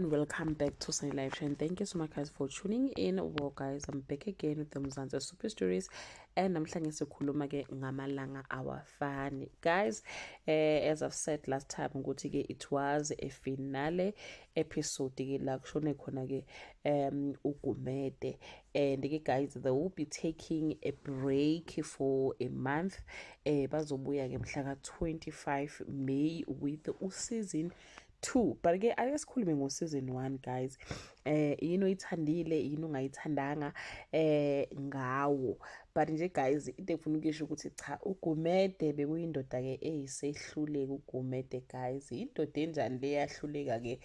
Everyone, welcome back to Sunny Live Show and thank you so much, guys, for tuning in. Well, guys, I'm back again with the Mzansi Super Stories and namhlanje sikhuluma ke ngamalanga awafani, guys. As I've said last time ukuthi ke it was a finale episode ke la kushone khona ke uGumede, and ke, guys, they will be taking a break for a month. Bazobuya ke mhla ka 25 May with season 2, but ke ake sikhulume ngo-season 1, guys. Yini oyithandile, yini ongayithandanga ngawo? But nje, guys, into engifuna ukuyisho ukuthi cha, uGumede bekuyindoda ke eyisehluleka. UGumede, guys, indoda enjani le yahluleka ke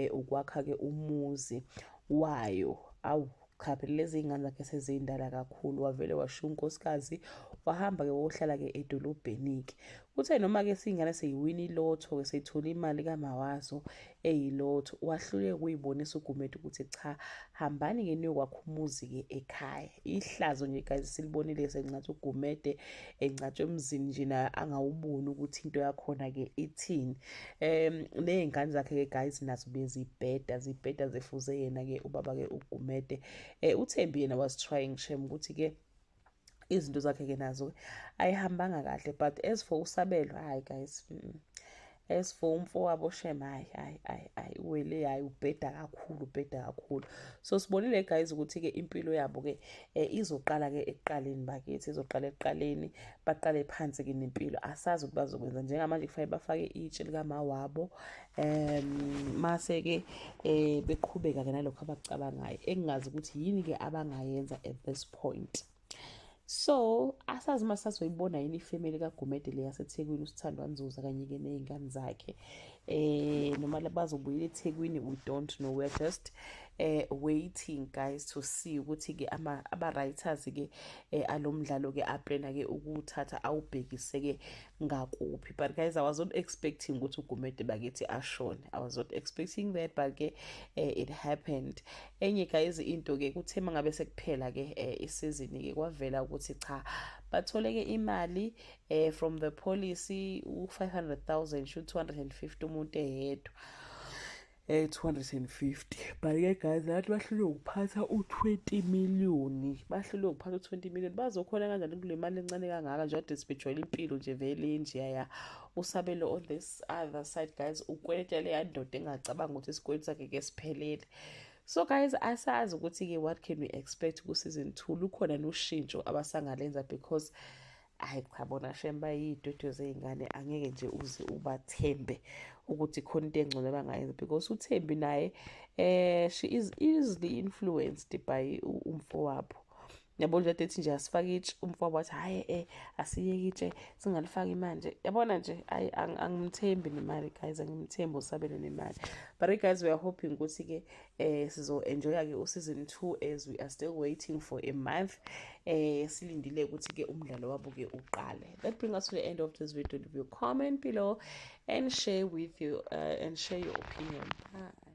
ukwakha ke umuzi wayo? Awu cha, phela lezi iy'ngane zakhe seziyindala kakhulu. Wavele washiya unkosikazi, wahamba-ke, wohlala-ke edolobheni-ke. Kuthe noma-ke siyingane seyiwina ilotho-ke, seyithola imali kamawazo eyilotho, wahluleka ukuyibonisa uGumede ukuthi cha, hambani-ke niyokwakha umuzi-ke ekhaya. Ihlazo nje, guys, silibonile sencathi uGumede engcatshwe emzini nje naye angawuboni ukuthi into yakhona-ke ithini. Ney'ngane zakhe-ke, guys, nazo bezibheda, zibheda, zifuze yena-ke ubaba-ke uGumede. UThembi yena was trying, shem, ukuthi-ke izinto zakhe-ke nazo ayihambanga kahle. But as for uSabelo, hayi, guys, As for umfowabo, shem, hayi, hayi, hayi, hayi, wele, hayi, ubheda kakhulu, ubheda kakhulu. So sibonile, guys, ukuthi-ke impilo yabo-ke izoqala-ke ekuqaleni, bakithi, izoqala ekuqaleni, baqale phansi-ke nempilo. Asazi ukuthi bazokwenza njengamanje. Kufanele bafake itshe likamawabo, mase-ke beqhubeka-ke nalokho abakucabangayo, engingazi ukuthi yini-ke abangayenza at this point. So asazi uma sazoyibona yini ifamily kaGumede le yaseThekwini, uSithandwa Nzuza kanye-ke ney'ngane zakhe, noma bazobuyela eThekwini. We don't know. We're just waiting, guys, to see ukuthi-ke aba-writers-ke alo mdlalo-ke aplana-ke ukuthatha awubhekise-ke ngakuphi. But guys, I was not expecting ukuthi uGumede, bakithi, ashone. I was not expecting that, but ke it happened. Enye, guys, into-ke, kuthe uma ngabe sekuphela-ke isizini-ke, kwavela ukuthi cha, bathole-ke imali from the policy, u-500,000, sho 250 umuntu eyedwa, 250. But ke, guys, lathi bahlulwe ukuphatha u-20 million, bahlulwe ukuphatha u-20 million. Bazokhona kanjani kule mali encane kangaka nje kade sibejwayele impilo nje vele nje yaya? USabelo on this other side, guys, ukweleta leya ndoda engacabanga ukuthi isikweletu sakhe ke siphelele. So guys, asazi ukuthi-ke what can we expect ku-season 2. Lukhona noshintsho abasangalenza? Because hayi cha, bona shem, bayiy'dodo zey'ngane. Angeke nje uze ubathembe ukuthi khona into engcono abangayenza, because uThembi naye she is easily influenced by umfowabo, yabo nje. Ethi nje asifake itshe, umfowabo wathi hhayi, asiyeke itshe, singalifaki manje, yabona nje. Hayi, angimthembi nemali, guys, angimthembi uSabelo nemali. But guys, we are hoping ukuthi-ke sizo-enjoya-ke u-season 2 as we are still waiting for a month, silindile ukuthi-ke umdlalo wabo-ke uqale. That brings us to the end of this video. Leave your comment below and share with you and share your opinion. Bye.